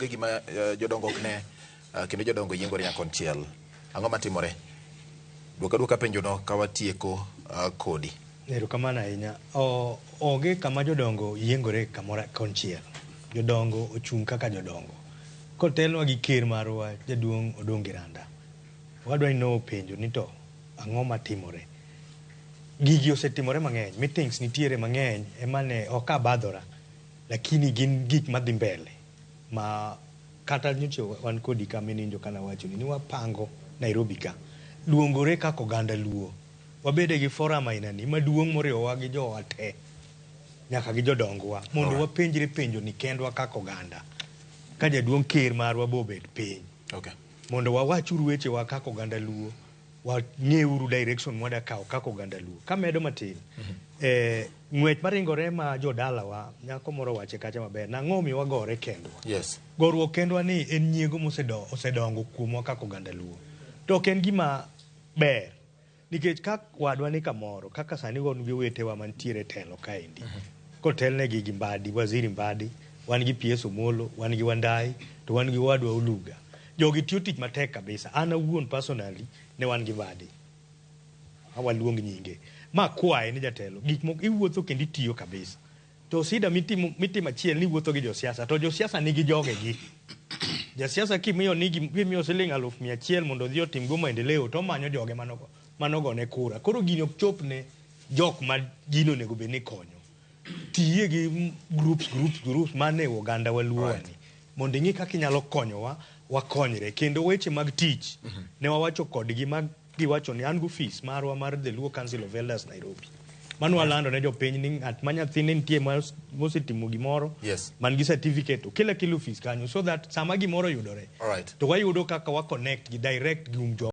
Onge gima jodongo ok ne, kendo jodongo yiengore nyaka konchiel. Ang'o matimore? Duoka duoka penjono ka watieko kodi. Erokamano ahinya. O, onge kama jodongo yiengore kamoro konchiel. Jodongo ochung' kaka jodongo. Kotelnwa gi ker marwa jaduong' Odongi Randa. Wadwa ni nopenjo ni to ang'o matimore. Gigi osetimore mang'eny. Meetings nitiere mang'eny emane ok abadhora. Lakini gin gik madhi mbele. Ma kata nyocha wan kodi ka mininjo kana wachoni ni wapango Nairobi ka. Luongore kaka oganda Luo. Wabede gi forum aina ni maduong' moriwowa gi jowa te. Nyaka gi jodongwa. Mondo wapenjre penjo ni kendwa kaka oganda. Ka jaduong' ker marwa bobet piny. Mondo wawachuru wechewa kaka oganda Luo. Wang'euru direction mwada kawo kaka oganda Luo. Kamedo matin, ng'wech maringore ma jodalawa, nyako moro wache kacha maber, nang'o mi wagore kendwa? Goruok kendwa ni en nyiego osedongo kuomwa kaka oganda Luo. To ok en gima ber. Nikech ka wadwa ni kamoro, kaka sani wan gi owetewa mantiere telo kaendi, kotelnegi gi Mbadi, Waziri Mbadi, wan gi PS Omolo, wan gi Wandai, to wan gi owadwa Oluga. Jogi tiyo tich matek kabisa. An awuon personally ne wan gi Mbadi. Awaluong nyinge. Ma kwaye ni jatelo, gik moko iwuotho kendo itiyo kabisa. To sida mitimo achiel ni iwuotho gi josiasa, to josiasa nigi jogegi. Jasiasa kimiyo ni kimiyo siling 100,000 mondo odhi otim go maendeleo to omanyo joge manogone kura. Koro gini ok chop ne jok ma gino onego bed ni konyo. Tiye gi groups, groups, groups mane oganda waluo ni. Mondo ing'i kaka inyalo konyowa, wakonyre. Kendo weche mag tich, ne wawacho kodgi ma giwacho ni an go ofis marwa mar the Luo Council of Elders Nairobi. Mano walando ne jopiny ni ng'at ma nyathine nitie mosetimo gimoro man gi certificate okel akela ofis kanyo so that sama gimoro oyudore to wayudo kaka wa connect gi direct gi um jo.